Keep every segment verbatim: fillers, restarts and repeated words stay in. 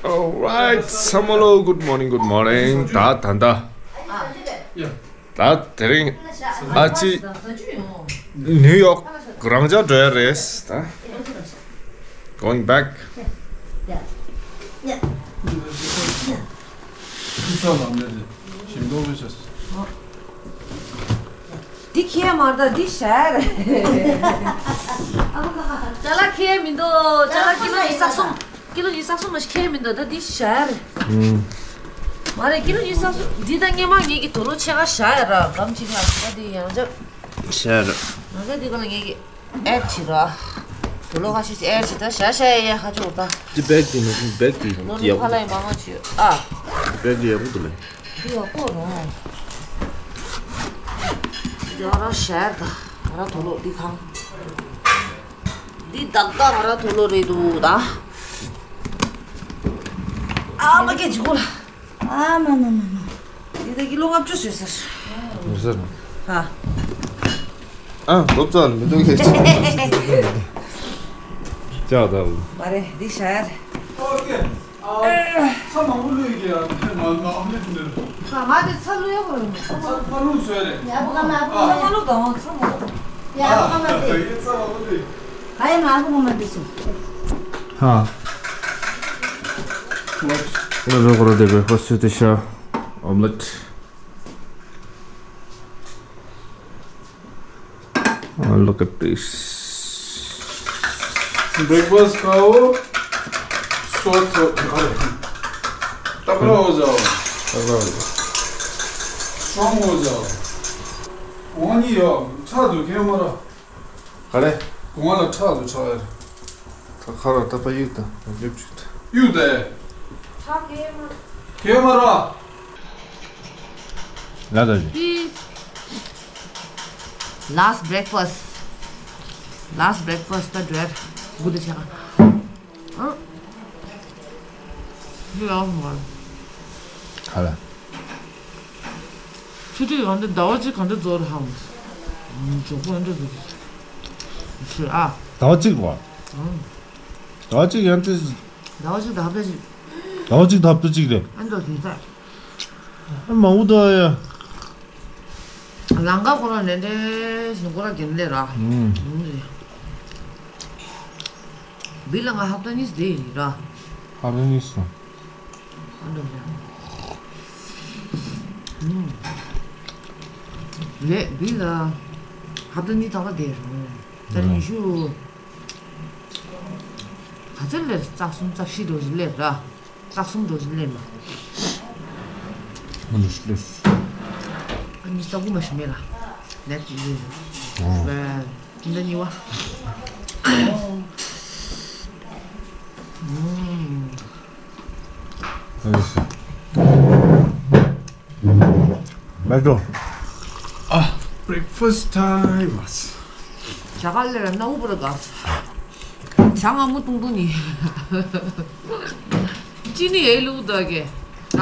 Alright, Samolo, good morning, good morning. ད་ད་ད། ད་དེ་རིང་ཨ་ཅི་ནིའུ་ཡོག་རང་འཇགས་འགྲོ་ཡ་རེད་ད། Going back. འདི་ཁྱེད་མ་ད་འདི་ཤར། ཅ་ལག་ཁྱེད་མི་འདུག་ཅ་ལག་ཀི་ལོ་ཉི་ཤུ་རྩ་གསུམ། ཀི་ལོ་ཉི་ཤུ་རྩ་གསུམ་མ་ཞིག་ཁྱེད་མི་འདུག་ད་འདི་ཤར། ཨུམ། མ་རེད་ཀི་ལོ་ཉི་ཤུ་རྩ་གསུམ་འདི་ད་སྔས་མ་ངེད་ཀྱི་དུག་ལོག་ཕྱེད་ཀ་ཤར་ཡ་ར་གམ་ཅིག་ལ་ད་འདི་ཡང་ཅག་ཤར། ང་ཚོ་འདི་ག་ལ་ངེད་ཀྱི་ཨེ་ཆི་ར། དུག་ལོག་ཁ་ཤས་ཅིག་ཨེ་ཆི་ད་ཤར་ཤར་ཡ་ཡ་ཁ་ཆོག་ད། འདི་བེག་འདི་ནི་བེག་འདི་ལོ་ནི་ཡག་ཕ་ལ་ཡི་མ་མ་ཆུ་ཨ། འདི་བེག་འདི་ཡག་པོ་འདུག་ལེ། འདི་ཡག་པོ་རུང་། འདི་ང་རང་ཤར་ད། ང་རང་དུག་ལོག་འདི་གང་། འདི་བདག་བདག་ང་རང་དུག་ལོག་རེད་འདུག་ད། ཨ་མ་སྐད་ཅིག་གོ་ལ། ཨ་མ་མ་མ་མ། འདི་ད་ཀི་ལོ་ལྔ་བཅུ་བཟོས་ཟེར། ཟེར། ཧ། ཨ་ལོབ་ཙལ་མི་འདུག་གི། ཅག་ད། མ་རེད་འདི་ཤར། ཨོ་ཀེ། ཨ། ཚྭ་མང་པོ་བླུགས་ཀྱི་ཡ། ང་ང་ཨོམ་ལེ་ཊི་འདིར། ང་ང་དེ་ཚྭ་བླུགས་ཡོད་པ་རེད། ཚྭ་མ་བླུགས་བཟོས་རེད། ཡ་བུ་ག་མ་བུ་ཨ། ཚྭ་མ་བླུགས་དང་ཚྭ་མ་བླུགས། ཡ་བུ་ག་མ་དེ། ཡ་ཚྭ་མང་པོ་བླུགས། ག་ཡ་ང་བུ་ག་མ་དེ་སུ། ཧ། ང་རོ་ཁོ་རོ་དེ་བེ་ཧོ་སུ་དེ་ཤ། ཨོམ་ལེ་ཊི། Oh, look at this. Breakfast खाओ, स्वस्थ रहो। तगड़ा हो जाओ। तगड़ा हो जाओ। स्ट्रॉन्ग हो जाओ। ཁོང་གཉིས་ཡོད། ཁྲག་འདུག་ཁྱེད་མ་ར། ག་ལེ། ཁོང་ལ་ཁྲག་འདུག་ཁྲག་ཡར། ད་ཁ་ར་ད་པ་ཡིག་ད་ཡོད་ཅིག་ད། ཡུག་ད། ཁྱེད་མ་ར། ལ་ད་ཅི། Last breakfast. Last breakfast ད་འགྲོ་ཡ། གུ་དེ་ཆ་ག་ཨ། འདི་ཡང་མ། ག་ལ། ཆུ་ཐིགས་གང་འདྲ་ཟླ་བ་གཅིག་གང་འདྲ་རྫོགས་རེད་ཧ་མ། འཇོག་པོ་འདྲ་ཟེར། ཨ། ཟླ་བ་གཅིག་བ། ཨང་། ཟླ་བ་གཅིག་ཡང་དེ། ཟླ་བ་གཅིག་ད་ཧབ་ད་གཅིག་ཟླ་བ་གཅིག་ད་ཧབ་ད་གཅིག་རེད། ཨ་འདྲ་དེ་ད། ཨ་མང་པོ་འདུག་ཡ། ལང་ཀ་ཁོ་རང་ལས་འབྲས་ཞིང་ཁོ་རང་གྱོན་ལས་ར། ཨུམ། ཨུམ་རེད། བི་ལ་ང་ཧབ་ད་གཉིས་བསྡད་ཡིན་ར། ཧབ་ད་གཉིས་སོང་། ཨ་འདྲ་རེད། ལས་བི་ལ་ཧབ་ད་གཉིས་ཏག་ཏག་བསྡད་ར། ད་རེས་ཉི་ཤུ། ག་ཚོད་ལས་རྩ་གསུམ་རྩ་བཞི་འགྲོ་བཞིན་སླེབས་ར། རྩ་གསུམ་འགྲོ་བཞིན་སླེབས་ལ། ཨ་ནི་སླེབས། ཨ་ནི་ས་ཁུག་མ་ཞིག་མེད་ལ། ལེབ་ཀྱི་ཡོད། ཨོ། ཝེ། འདི་གཉིས་པ། ཨུམ། མེད་འགྲོ། ཨ། Breakfast time. ཇ་ག་ལེར་ན་འུ་པུ་ར་ག་ཇ་ང་མོ་ཏུང་ཏུང་ནི། ཅི་ནི་ཨེ་ལུག་ད་གེ་ཨ།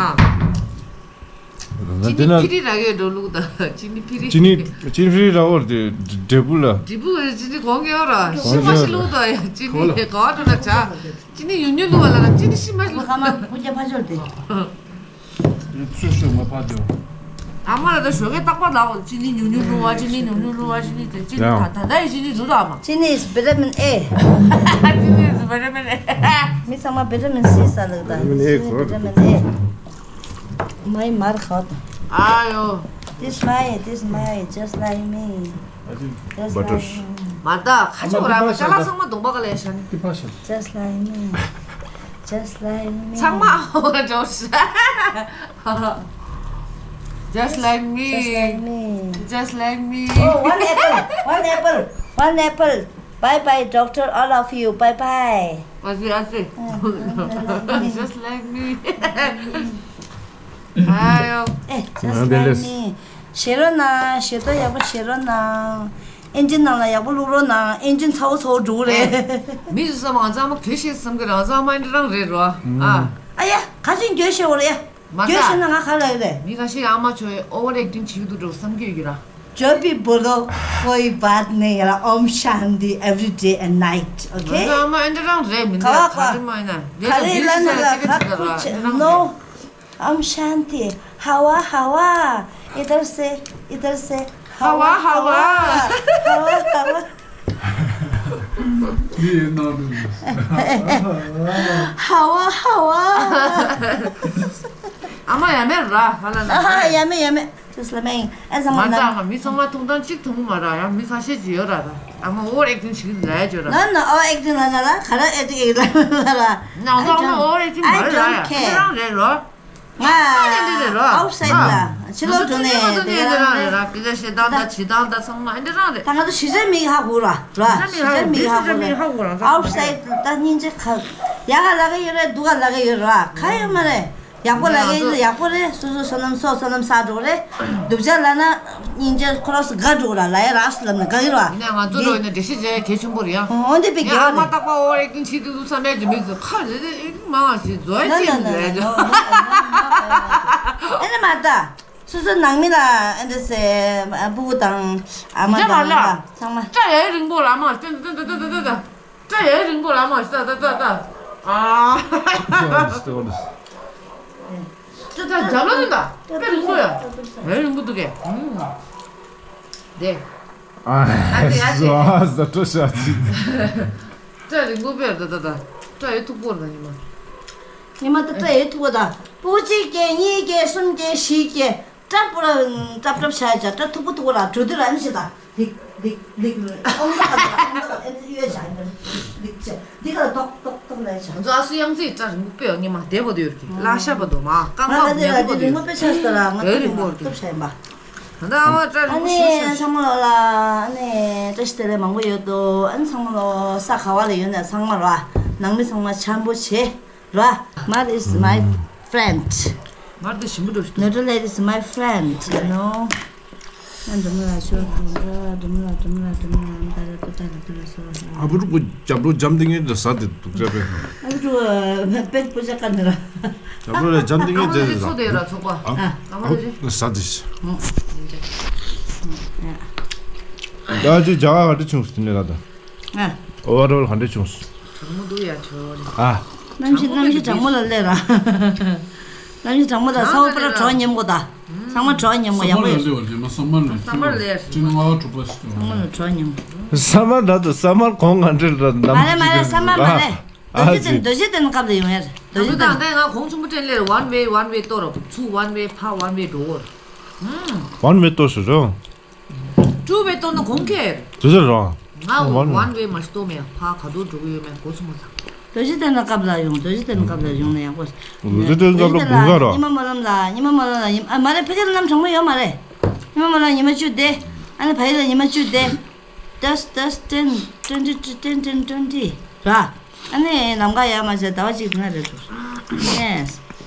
ཅི་ནི་ཕི་རི་ར་གེ་འགྲོ་ལུག་ད་ཅི་ནི་ཕི་རི། ཅི་ནི་ཅི་ནི་ཕི་རི་ར་འོར་དེ་འབྲས་བུ་ལ། འབྲས་བུ་ཅི་ནི་གོང་གེ་ཡོ་ར་ཤི་མ་ཤི་ལུག་ད་ཡ་ཅི་ནི་ག་བ་འགྲོ་ན་ཇ། ཅི་ནི་ཡུ་ཉུ་ལུག་བ་ལ་ཅི་ནི་ཤི་མ་ཤི་ལུག་ཁ་མ་བུ་རྒྱ་ཕ་ཆོར་དེ། ཚུར་ཤོད་མ་ཕར་འགྲོ། ཨ་མ་ལ་ད་ཞོགས་ཀས་རྟག་པར་ལབ་འོ། ཅི་ནི་ཉུང་ཉུང་བླུག་པ། ཅི་ནི་ཉུང་ཉུང་བླུག་པ། ཅི་ནི་དེ་ཅི་ནི་ད་ད་ལྟ་ཡི་ཅི་ནི་འདུག་ད་ཨ་མ། ཅི་ནི་is vitamin A. ཅི་ནི་is vitamin A. མི་ཚང་མ་vitamin C ཟ་ལགས་ད། Vitamin A གོ། Vitamin A. མའི་མར་ཁ་ད། ཨ་ཡོ། This my, this my, just like me. Just like me. མ་ད་ཁ་ཆེ་བ་ར་མ་ཅ་ལག་ཚང་མ་གདོང་པ་ག་ལས་ཤ་ནི། Just like me. Just like me. ཚང་མ་ཨོ་ཇོ་ཤ། Just like me. Just like me. Just like me. Oh, one apple. One apple. One apple. Bye bye, doctor, all of you. Bye bye. ཨ་ཙི་ཨ་ཙི། Just like me. ཨ་ཡོ། ཨེ། Just like me. བཞེས་རོགས་གནང་། བཞེས་སྡོད་ཡག་པོ་བཞེས་རོགས་གནང་། ཨིན་ཇི་ནང་ལ་ཡག་པོ་བླུག་རོགས་གནང་། ཨིན་ཇི་ཚ་བོ་ཚ་བོ་འགྲོ་གི་རེད། མི་ཚོ་བསམ་ང་ཚང་མ་གྱོད་བཤད་བསམ་གི་རེད། ང་ཚང་མ་འདི་རང་རེད་རོ། ཨ། ཨ་ཡ། ག་ཚོད་གྱོད་བཤད་འོ་རེད་ཡ། མ་གྱོད་ད། བཤད་ན་ང་ག་ལ་ཡོད་རེད། མི་ཁ་ཤས་ཨ་མ་ཆོས་ཨོ་ཝར་ཨེག་ཊིང་བྱེད་ཀྱི་འདུག་འགྲོ་བསམ་གྱི་ཡོད་ཀྱི་ར། जो भी बोलो, कोई बात नहीं है। ओम Shanti every day and night, okay? ཨ་མ་ཨེ་འདྲ་རང་རེད་མི་འདུག་ག་རེ་མ་ཡིན་ན། ག་རེ་ལབ་ན་ལ་ཁ་ཁུ་ཆེ་ནོ། ओम शांति। हवा हवा। इधर से, इधर से। हवा हवा। हवा हवा। हवा हवा। ཨ་མ་ཡ་མེད་ར་ཧ་ལ་ན། ཨ་ཧ་ཡ་མེད་ཡ་མེད། ཅི་ལ་མེད། ཨེ་ཟ་མ་ན། མ་འདྲ་མི་ཚང་མ་ཐུང་ཐང་གཅིག་ཐུང་མ་ར་ཡ་མི་ཁ་ཤས་ཅིག་ཡོད་ར་ར། ཨ་མ་ཨོ་ཨེག་ཊིང་བྱེད་ཀྱི་ར་ཡ་ཅོ་ར། ན་ན་ཨོ་ཨེག་ཊིང་ལ་ན་ལ་ག་ར་ཨེག་ཊིང་ལ་ན་ལ་ར། ན་ཨ་མ་ཨོ་ཨེག་ཊིང་མ་རེད་ར་ཡ། ཁྱེད་རང་རེད་རོ། ང་ཨའུ་སའིཌ་ལ་ཕྱི་ལོགས་འགྲོ་ནས་དེ་ག་རང་རེད་ར། སྐད་ཆ་བཤད་སྟངས་དང་བྱེད་སྟངས་དང་ཚང་མ་ཨེ་འདྲ་རང་རེད། ད་ང་ཚོ་གཞིས་ཆགས་མི་ཧ་གོ་ར་ར། གཞིས་ཆགས་མི་ཧ་གོ་ར། ཨའུ་སའིཌ་ད་སྙིང་རྗེ་ཁ། ཡག་ག་ལབ་གི་ཡོད་རེད། སྡུག་ག་ལབ་གི་ཡོད་ར། ག་ཡོད་མ་རེད། ཡག་པོ་ལབ་ཡིན་ན་ཡག་པོ་རེད། སོ་སོ་སོ་ནམ་སོ་སོ་ནམ་ས་འགྲོ་རེད། སྡུག་ཅག་ལབ་ན་སྙིང་རྗེ་ཁོ་རང་སུ་དགའ་འགྲོ་ར། ལབ་ཡ་རག་སུ་ལབ་ན་དགའ་གི་ར། ཡིན་ན་ང་ཚོ་འགྲོ་ཡིན་ན་འགྲེལ་བཤད་བྱེད་ཡ་གལ་ཆེན་པོ་རེད་ཡ། འོ་འདི་པའི་ངས་ཨ་མ་རྟག་པར་ཨོ་ཨེག་ཊིང་བྱེད་དུས་ཚང་མས་འདི་མི་ཚོ་ཁ་རེ་རེ་མང་བ་ཞིག་བཟོ་ཡ་ཅིག་ལས་ཅོ། ཨེ་ནི་མ་ད་སོ་སོ་ནང་མི་ལ་ཨེ་འདི་སེ་ཨ་སྤུ་གུ་དང་ཨ་མ་དང་ལ་ཚང་མ། སྐྲ་ཡ་རིང་པོ་ལ་མ་ཏན་ཏན་ཏན་ཏན་ཏན། སྐྲ་ཡ་རིང་པོ་ར་མ་ཤི་ད་ད་ད་ད། ཨ། ད་ད་རྒྱབ་ལ་ཡིན་ད། དཔེ་རིང་པོ་ཡ། ཡ་རིང་པོ་འདུག་གས། ཨུམ། དེ། ཨ་ཨ་ཙི་ཨ་ཙི། ཟ་ཟ་སྤྲོ་ཤ་ཅི། སྐྲ་རིང་པོ་དཔེ་ད་ད་ད། སྐྲ་ཡ་མཐུག་པོ་ར་ཉི་མ། ཉི་མ་ད་སྐྲ་ཡ་མཐུག་པོ་ད། སྤུ་གཅིག་སྐྱེ་གཉིས་སྐྱེ་གསུམ་སྐྱེ་བཞི་སྐྱེ། སྐྲ་སྤུ་ར་ཀྲབ་ཀྲབ་བྱ་ཡ་བྱ། སྐྲ་མཐུག་པོ་མཐུག་པོ་ར་གྲོ་དུ་ར་ནི་ཞེ་ད། ལིག་ལིག་ལིག་ཨོང་ད་ཨོང་ད་ཨེ་ཡོད་བྱ་ཡ་ལིག་བྱ། འདི་ག་ལ་ཏོག་ཏོག་ཏོག་ལ་བྱ། ང་ཚོ་ཨ་སུ་ཡང་ཙི་སྐྲ་རིང་པོ་དཔེ་ཡོད་ངེས་མ་བདེ་པོ་དུ་ཡོད་ཀྱི་ལ་ཤ་པ་དུ་མ་རྐང་པ་ཉེ་པོ་དུ་ཡོད་རིང་པོ་དཔེ་ཆ་ས་ལ་ང་ཚོ་རིང་པོ་ཏོག་བྱ་ཡིན་པ། ད་ཨ་བ་སྐྲ་རིང་པོ་ཤ་ཤ། ཚང་མ་ལ་ཨ་ནི་བཀྲ་ཤིས་བདེ་ལེགས་མང་པོ་ཡོད་དོ། ཨ་ནི་ཚང་མ་ལ་ས་ག་བ་ལ་ཡོད་ན་ཚང་མ་ལ་ནང་མི་ཚང་མ་འཆམ་པོ་བྱེད། ར། Mother is my friend. མར་དེ་ཞིམ་པོ་འགྲོ་ཞིག་འདུག Nutella is my friend, you know. ཨ་འགྲོ་མ་ལ་ཤོར་དུ་འགྲོ། འགྲོ་མ་ལ་འགྲོ་མ་ལ་འགྲོ་མ་ལ་འདི་ལ་ཏུ་ཏ་ལ་ཏུ་ལ་སོ། ཨ་བུ་རུ་གུ་རྒྱབ་ལོ་འཇམ་དེ་ངས་ཟ་དེ་འདུག་ཅེས་པས། ཨ་བུ་རུ་པེ་པུ་ཅ་ཀ་ནི་ར། རྒྱབ་ལོ་ལ་འཇམ་དེ་ངས་ཨ་མ་དེ་ཟ། ཚོ་དེ་ར་ཚོགས་པ། ཨ་ཨ་མ་དེ་ཟ་དེ་ཟ། ད་ཅི་རྒྱ་གར་ག་འདྲ་བྱུང་སོང་དེ་ནས་ལ་ད། ཨ། ཨོ་བར་ཨོལ་ག་འདྲ་བྱུང་སོང་། གྲང་མོ་འདུག་ཡ་ཁྱོད་རེད། ཨ། གནམ་གཤིས་གནམ་གཤིས་གྲང་མོ་ལ་སླེབས་ར། གནམ་གཤིས་གྲང་མོ་དང་ས་འོག་པ་ར་གྲོགས་མཉམ་གོ་ད། ཚང་མ་གྲོགས་མཉམ་གོ་ཡག་པོ་ཡོད། ས་མར་ལ་སླེབས་ས་མར་ལ་སླེབས་ས་མར་ལ་གྲོགས་མཉམ་གོ། ས་མར་ད་དུ་ས་མར་གོང་ག་འདྲ་ར་ནམ་མ་རེད་མ་རེད་ས་མར་མ་རེད། རྡོ་རྗེ་གདན་རྡོ་རྗེ་གདན་སྐབས་ལ་ཡོང་ཡ་རེད། རྡོ་རྗེ་གདན་ད་ལྟ་ང་གོང་ཆེན་པོ་དྲན་ལེར་one way one way ཏོ་ར་ཚུར་one way ཕར་one way འགྲོ་གོ། ཝན་ཝེ་ཏོ་ཞུ་རོ། ཊུ་ཝེ་ཏོ་ན་གོང་ཁེར། དེ་ཚོ་རོ། ང་ཝན་ཝན་ཝེ་མ་ཤི་ཏོ་མེ་ཕ་ག་དུ་འགྲོ་གི་ཡོད་མེད་གོ་ཚུ་མ་ཚང་། རྡོ་རྗེ་གདན་ལ་སྐབས་ལ་ཡོང་། རྡོ་རྗེ་གདན་སྐབས་ལ་ཡོང་ན་ཡག་པོ། རྡོ་རྗེ་གདན་སྐབས་ལ་དགུན་ཁ་རོ། ཉི་མ་སྨོན་ལམ་ལ་ཉི་མ་སྨོན་ལམ་ལ་ཉི་མ་ཨ་མ་རེད་ཕ་གི་ལ་ནམ་གྲང་མོ་ཡོད་མ་རེད། ཉི་མ་སྨོན་ལམ་ཉི་མ་བཅུ་བསྡད། ཨ་ནི་ཕ་གི་ལ་ཉི་མ་བཅུ་བསྡད། དེས་དེས་ཊེན་ཊུ་ཝེན་ཊི་ཊེན་ཊེན་ཊུ་ཝེན་ཊི་ར། ཨ་ནི་ལམ་ཁ་ཡར་མར་བྱས་ཟླ་བ་གཅིག་ན་རེད་འདུག Yes.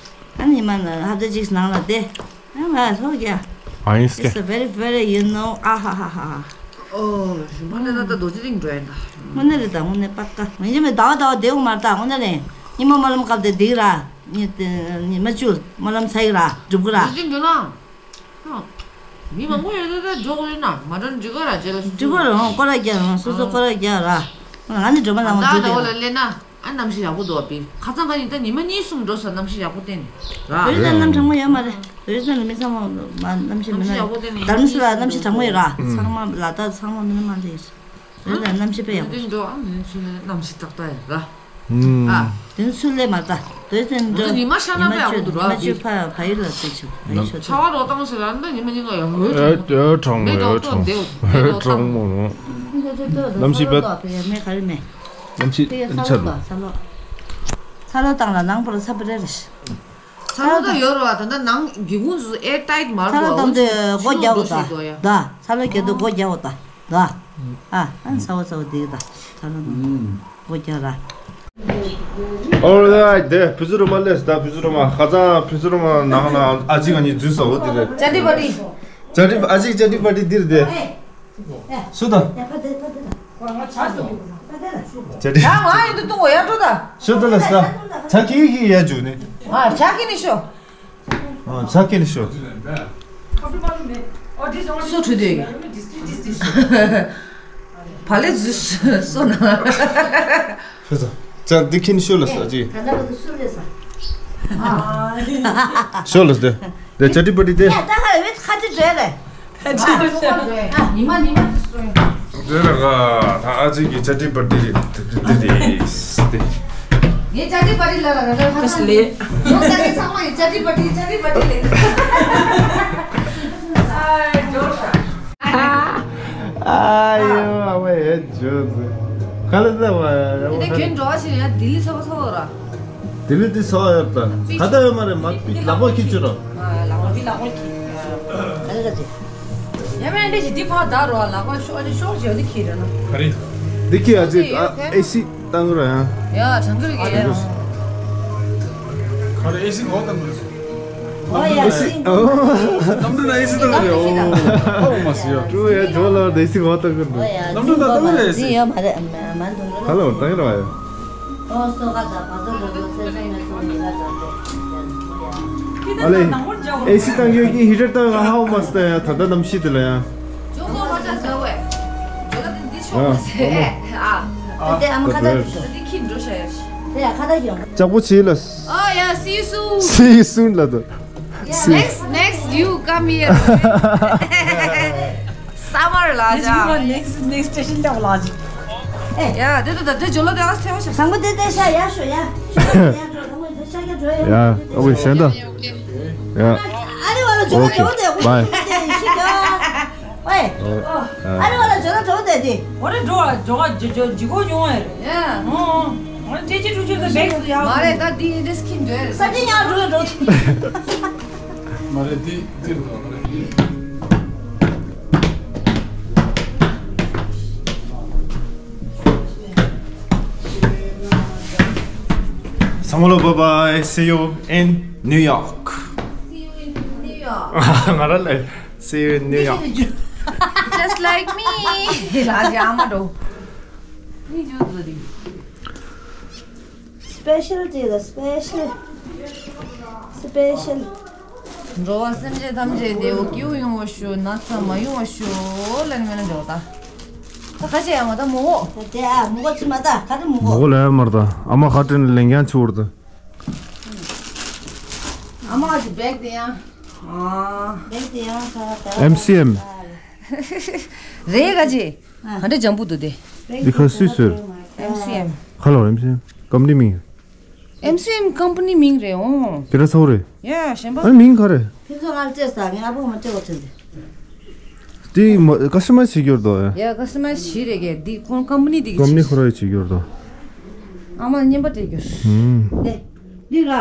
ཨ་ནི་ཉི་མ་ན་ཧབ་ཏ་གཅིག་ནང་ལ་བསྡད། ཨ་ང་ལྷོ་རྒྱ། ཨ་ཡིན་སྐད། It's a very very you know ཨ་ཧ་ཧ་ཧ། ཨོ། ཞུ་མ་ནི་ན་ད་རྡོ་རྗེ་གདན་འགྲོ་ཡིན་ད། དངོས་གནས་རེད་ད་དངོས་གནས་པ་ཀ། ང་ཡིན་མེད་ཟླ་བ་ཟླ་བ་བསྡད་འོང་མ་རེད་ད་དངོས་གནས་རེད། ཉི་མ་སྨོན་ལམ་སྐབས་དེ་འདིག་ར། ཉི་ཉི་མ་བཅུ་སྨོན་ལམ་ཚར་ཡིན་ར་སྒྲུབ་གི་ར། རྡོ་རྗེ་གདན་འགྲོ་ན། མི་མང་པོ་ཡོད་ད་ད་འགྲོ་དགོས་ཡོད་ན་མ་འགྲོ་འགྲིག་ག་ར་རྗེས་ལ་སུ་འགྲིག་ག་ར་ཧོང་སྐོར་ར་རྒྱག་ར་སོ་སོ་སྐོར་ར་རྒྱག་ར། ང་ནི་སྒྲོལ་མ་ལ་ང་ད་འཛུལ་ད་འོ་ལ་སླེབས་ན་ཨ་གནམ་གཤིས་ཡག་པོ་འདུག་བ་པི་ཁ་སང་ཁ་ཉིན་ད་ཉི་མ་གཉིས་གསུམ་འགྲོ་ས་གནམ་གཤིས་ཡག་པོ་བསྟན་ནས་ར། བོད་ལ་གནམ་གྲང་མོ་ཡོད་མ་རེད། བོད་ལ་མི་ཚང་མ་མ་གནམ་གཤིས་མི་ན་རྡ་རམ་ས་ལ་གནམ་གཤིས་གྲང་མོ་ཡོད་ར་ཚང་མ་ལ་དྭགས་ཚང་མ་མི་ན་མ་རེད། རེད་ལ་གནམ་གཤིས་དཔེ་ཡག་པོ་འདུག་འགྲོ་ཨ་མི་ཚུན་ལ་གནམ་གཤིས་ཏག་ཏག་ཡོད་ར། ཨ། དེ་ཚུན་ལས་མ་ད། དེ་ཚུན་འགྲོ་ཉི་མ་ཤར་ན་དཔེ་ཡག་པོ་འདུག་ར། ཉི་མ་བཅུ་ཕ་ཕ་ཡུལ་ལ་ཚུད་ཆོག་ཕ་ཡུལ་ཆོག་ཚ་བ་རོ་བཏང་ཞིག་ར་འདི་ཉི་མ་ཉི་མ་ཡག་ཡོད་ཨེ་ཨེ་གྲང་མོ་ཡོད་གྲང་མོ་རོ། གནམ་གཤིས་དཔེ་མེ་ག་རེ་མེད། གནམ་གཤིས་ཚ་ལོ་ཚ་ལོ་ཚ་ལོ་བཏང་ལ་ནང་པོ་ལ་ཚ་པོ་རེ་རེ། ཚ་ལོ་ད་ཡོད་རོ་བ་ད་ནང་སྒེའུ་ཁུང་ཚོ་ཨེར་ཊའིཊ་མ་རེད། ཚ་ལོ་བཏང་དུས་སྒོ་རྒྱག་དགོས་ད། ད་ཚ་ལོ་རྒྱག་དུས་སྒོ་རྒྱག་དགོས་ད། ད། ཨ། ཨ་ཚ་བོ་ཚ་བོ་འདི་ད། ཚ་ལོ་ནང་སྒོ་རྒྱག་ར། ཨོ་རེད་དེ་ཕུ་ཚུ་རུ་མ་ལས་ད་ཕུ་ཚུ་རུ་མ་ཁ་ཚང་ཕུ་ཚུ་རུ་མ་ནང་ལ་ཨ་ཅི་ག་ནི་འཛུལ་ས་འོ་དེ་རེད། ཅ་ཏི་པ་ཏི། ཅ་ཏི་ཨ་ཅི་ཅ་ཏི་པ་ཏི་འདིར་དེ། སུ་ད། ཅ་ཏི། ཡ་ང་ཡིན་དུ་ཏུ་ཡ་ཏུ་ད། སུ་ད་ལ་ས། ཆ་ཁི་ཁི་ཡ་ཇུ་ནི། ཨ་ཆ་ཁི་ནི་ཤོ། ཨ་ཆ་ཁི་ནི་ཤོ། སུ་ཁྲུ་དུས་ཀྱི། བ་ལེ་ཛུ་སུ་ན། ཤོད་ཙང་། ཅང་འདི་ཁྱིན་ཤོད་ལ་ས་ཅི། ད་ལྟ་བར་དུ་སུ་ལས་ས། ཤོད་ལ་ས་དེ། དེ་ཅ་ཏི་པ་ཏི་དེ། ད་ཧ་ལས་ཁ་ཅི་བྲེ་ལས། ཉི་མ་ཉི་མ་དུ་སོང་། དེ་ར་ག་ད་ཨ་ཅི་གི་ཅ་ཏི་པ་ཏི་རེད་དེ་དེ་དེ། ངས་ཅ་ཏི་པ་ཏི་ལ་ལ་ལ་ལ་ཧ་ལས། ཡོང་ཅ་ཏི་ཚང་མ་ཡི་ཅ་ཏི་པ་ཏི་ཅ་ཏི་པ་ཏི་ལས། ཨ་ཡོ་ཨ་མ་ཡེ་ཇོ་ཛི། ཁ་ལ་ཟ་བ་ཡ། དེ་ཁྱོད་འགྲོ་བ་ཞིག་ཡ་ལྡི་ལི་ཚ་བ་ཚ་བ་ར། ལྡི་ལི་དེ་ཚ་བ་ཡོད་ད། ཁ་ད་ཡོད་མ་རེད་མ་ལག་པ་ཁྱི་ཆུ་ར། ལག་པ་ཁྱི་ལག་པ་ཁྱི། ཡ་མེད་འདི་ཞིག་འདི་ཕར་ད་རོ་ལག་པ་ཤོག་ཨ་ནི་ཤོག་ཅེ་འདི་ཁྱི་ར་ན། ག་རེ། འདི་ཁྱི་ཨ་ཅེ་ཨེ་སི་བཏང་ར་ཡ། ཡ་གྲང་གི་རེད་ཡ། ག་རེ་ཨེ་སི་གོ་བཏང་གི་རེད། ཨོ་ཡ་ཨེ་སི། ཨོ། གནམ་གྲུ་ན་ཨེ་སི་བཏང་གི་རེད་ཨོ། ཧ་མ་སི་ཡ། ཀྲུ་ཡ་ཇོ་ལ་ཨེ་སི་གོ་བཏང་གི་རེད། གནམ་གྲུ་ན་བཏང་གི་རེད་ཨེ་སི། ཡ་མ་རེད་མ་མ་འདུག་ར། ཧ་ལོ་བཏང་གི་རེད་བ་ཡ། ཨོ་སོ་ག་ད་བ་ཚོ་འགྲོ་ཚོ་ཚེ་སོང་ནས་སོང་མི་ག་ད་ཨ་ལེ། ཨེ་སི་བཏང་ཡོད་ཀྱི་ཧི་ཊར་བཏང་ང་ཧ་མ་སི་ད་ཡ་ད་ད་གནམ་གཤིས་དེ་ལ་ཡ། ཇོ་ཁོ་ལོ་ཅག་ཟ་བས། ཇོ་ལ་དེ་འདི་ཤོག་མ་ཟེར། ཨ། དེ་ཨ་མ་ཁ་ད་ཇོ། དེ་ཁྱི་འགྲོ་ཤ་ཡ་ཤི། དེ་ཡ་ཁ་ད་ཇོ། ལྕགས་པོ་བྱེད་ལ། Oh yeah, see you soon. See you soon ལ་དོ། Yeah, next, next you come here. Summer ལ་ཇ། Next, next station ལ་ལ་ཇ། ཡ་དེ་དེ་དེ་ཇོ་ལོ་དེ་ཨ་སྟེ་བ་ཤ། དང་པོ་དེ་དེ་ཤ་ཡ་ཤོ་ཡ། ཤོ་ཡ་འགྲོ་དང་པོ་དེ་ཤ་ཡ་འགྲོ་ཡ། ཡ་ཨོ་ཤན་ད། ཡ། ཨ་རེ་བ་ལ་ཇོ་ལོ་ཇོ་དེ་ཨོ་ཤི་ཀ། ཨོ་ཨ་རེ་བ་ལ་ཇོ་ལོ་ཇོ་དེ་དེ། ཨོ་རེ་འགྲོ་ཇོ་ཇོ་ཇོ་ཇི་གོ་ཉོ་ཨེ་རེད། ཡ། ཨོ་ཨོ་ཨོ་ཅེ་ཅེ་ཀྲུ་ཅེ་གི་བེག་སུ་ཡ། མ་རེད་ད་དེ་ཨིན་ཌི་ཁིན་འགྲོ་ཨེ་རེད། ས་ཅི་ཉ་འགྲོ་འགྲོ། མ་རེད་དེ་དེ་རེད། Samuel, bye bye. See you in New York. See you in New York. ང་རང་ལ། See you in New York. Just like me. ལ་ཡ་མ་འགྲོ། སི་པེ་ཤལ་ཅིག་ལ་སི་པེ་ཤལ། སི་པེ་ཤལ། འགྲོ་བ་སེམས་ཅན་ཐམས་ཅད་བདེ་བོ་སྐྱིད་པོ་ཡོང་བ་ཤོག་ན་ཚ་མ་ཡོང་བ་ཤོག་ལ་ནི་མེད་ན་འགྲོ་ད། ད་ཁ་ཆེ་ཡ་མ་ད་མོ་གོ། དེ་ཨ་མོ་གོ་ཅི་མ་ད་ཁ་ཏི་མོ་མོ་གོ། གོ་ལ་ཡ་མར་ད་ཨ་མ་ཁ་ཏི་ནི་ལེན་རྐྱང་ཆུ་བར་ད། ཨ་མ་གི་བེག་དེ་ཡང་། ཨ། བེག་དེ་ཡང་ཁ་ད། ཨེམ་སི་ཨེམ། རེད་ག་ཅི། ག་འདྲ་ལྗང་བུ་འདུག་དེ། འདི་ཁ་སུས་ཟེར། ཨེམ་སི་ཨེམ། ཁ་ལོ་ཨེམ་སི་ཨེམ་ཀམ་པ་ནི་མིང་། ཨེམ་སི་ཨེམ་ཀམ་པ་ནི་མིང་རེད་འོང་། དེ་འདྲ་ཚོགས་རེད། ཡ་གཞན་པ། ཨ་མིང་ག་རེད། ཁྱེད་ཚོ་ང་ལ་སྤྲད་ས་ངའི་ཨ་ཕོ་མ་སྤྲད་པ་དྲན་ཏེ། དེ་མ་ཀ་སི་ཊ་མའི་ཛི་བྱེད་རྒྱུར་དོ་ཡ། ཡ་ཀ་སི་ཊ་མའི་ཛི་བྱེད་རེད་གས་འདི་ཁོང་ཀམ་པ་ནི་འདི་གི་ཀམ་པ་ནི་ཁོ་ར་ཡི་བྱེད་རྒྱུར་དོ། ཨ་མ་ལ་རྔན་པ་སྤྲད་རྒྱུར། ཧུམ། དེ། འདི་ལ།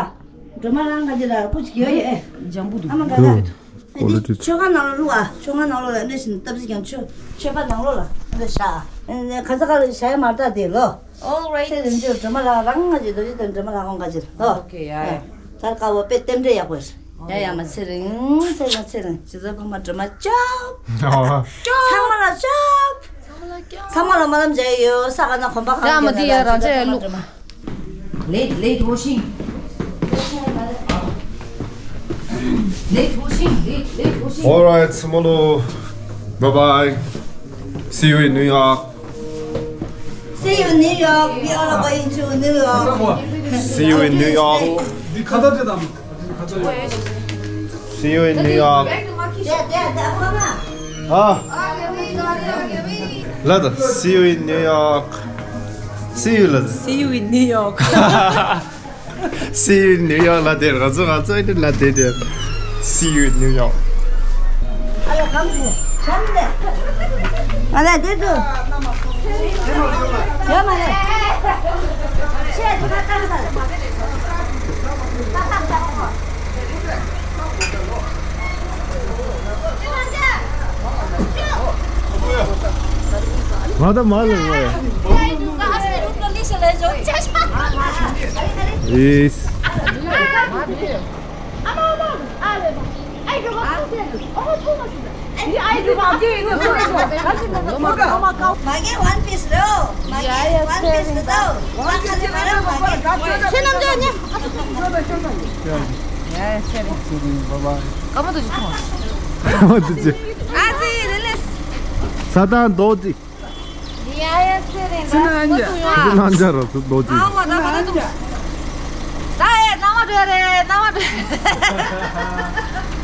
སྒྲོལ་མ་རང་ག་ཅི་ལ་ཀུ་ཅི་གི་ཡོད་ཡོད། ལྗང་བུ་འདུག་ལྗང་བུ། ཨ་མ་ག་ད། ཀོ་ལི་ཊི། མཆོད་ཁང་ནང་ལ་བླུག་ཨ། མཆོད་ཁང་ནང་ལོགས་ལ་འདི་བཞིན་སྟབས་གཅིག་ཀྱང་མཆོད་མཆོད་པ་ནང་ལོགས་ལ་འདི་བཞག་ཨ་ནི་ག་ས་ག་ལ་བཞག་ཡ་མ་རེད་ད་དེ་ལོ། All right. ཚེ་རིང་ཅོ་སྒྲོལ་མ་ལགས་རང་ང་ཅི་རྡོ་རྗེ་དང་སྒྲོལ་མ་ལགས་ཁོང་ག་ཅི་ལོ། Okay, yeah, yeah. ད་དཀར་པོ་དཔེ་རྟེན་འབྲེལ་ཡག་པོ་རེད། ཡ་ཡ་མ་ཚེ་རིང་ཚེ་རིང་ཚེ་རིང་ཇི་ལྟར་ཕ་མ་སྒྲོལ་མ་སྐྱོབ། ཨོ། ཚང་མ་ལ་སྐྱོབ། ཚང་མ་ལ་སྨོན་ལམ་རྒྱག་ཡོད་ས་ག་ན་གོམ་པ་གང་ཡ་མ་དེ་ཡ་རང་ཅག་ཡ་ལུག Late, late washing. Late washing, late, late washing. All right, Smolo. Bye bye. See you in New York. See you in New York. We all are going to New York. See you in New York. See you in New York. ཨ། ལ་ད། See you in New York. See you ལ་ད། See you in New York. See you in New York ལ་དེ་ང་ཚོ་ང་ཚོ་ཨེ་ལ་དེ་དེ། See you in New York. ང་ལ་དེ་དུ། ཡོད་མ་རེད། ཆེ་དུ་ཁ་ཏང་ས། ང་ད་མ་ལ་ངོ་ཡ། ཨིས། མ་གི་ཝན་པིས་རོ། མ་གི་ཝན་པིས་རོ། ཁྱེད་རྣམ་ཚོ་ཉེ། ཡ་ཡ་ཚེ་རིང་། ཚེ་རིང་། བཱའི་བཱའི། ཀ་མ་དུ་ཅི་ཐོང་། ཨ་ཙི་རེ་ལེ། ས་དང་རྡོ་ཙི། ཡ་ཡ་ཙི་རེ་ཙི་ན་ཉ། ཙི་ན་ཉ་རོ་ཙི་རྡོ་ཙི། ཨ་མ་ད་མ་ད་དུང་། ད་ཨེ་མནའ་མ་འགྲོ་ཡ་རེད། མནའ་མ་འགྲོ་ཡ།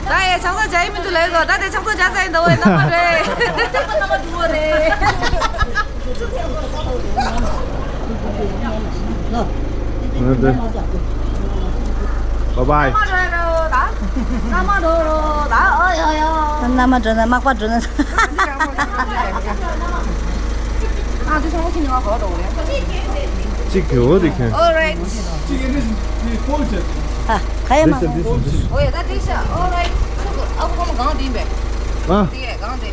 ད་ཨེ་ཆང་ས་བྱ་ཡི་མི་འདུག་ལེ་གོ། ད་དེ་ཆང་ས་བྱ་ས་ཡིན་ད་ཨེ་མནའ་མ་འགྲོ་ཡ། མནའ་མ་འགྲོ་བ་རེད། Bye bye. མནའ་མ་འགྲོ་རོ་ད། མནའ་མ་འགྲོ་རོ་ད། ཨོ་ཡོ་ཡོ། མནའ་མ་འགྲོ་ན་མག་པ་འགྲོ་ན། ཨ་དེ་ཚང་མ་ཁྱི་ནི་ང་གོ་འགྲོ་རེད། གཅིག་གི་འོ་དེ་ཁྱོད། All right. ཨ་ག་ཡ་མ། ཨོ་ཡ་ད་དེ་ཤ། All right. ཨ་ཁོ་མ་གང་དེ་ཡིན་པས། ཨ། དེ་གང་དེ།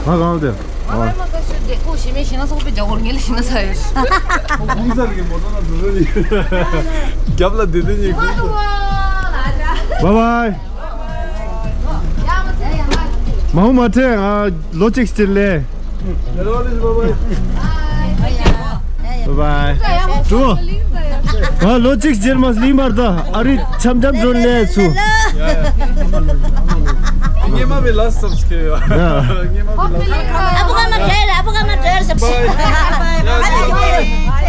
ང་གང་དེ། ང་ཨ་མ་ཁ་ཤོད་དེ་ཁོ་ཞི་མེད་ཞི་ན་སོགས་པའི་རྒྱ་གོར་ངེས་ལ་ཞི་ན་ས་ཡོད། ཁོང་ཚར་གི་མོ་ཊ་ན་འགྲོ་རེད། རྒྱབ་ལ་དེ་དེ་ཉིད་ཁོང་། Bye bye. མ་འོ་མ་ཁྲེ་ཨ་ལོ་གཅིག་སྤྱིར་ལས། Bye bye. ཀྲུའུ། ཨ་ལོ་གཅིག་སྤྱིར་མ་ལིང་བར་ད་ཨ་རི་འཆམ་འཆམ་འགྲོ་ལས་སུ། ངེ་མ་བི་ལ་སབ་སི་ཀེ་རེབ། ངེ་མ་བི་ལ་སབ་སི་ཀེ་རེབ། ཨ་བུ་ག་མ་བྲལ། ཨ་བུ་ག་མ་བྲལ་སབ་སི་ཀེ་རེབ།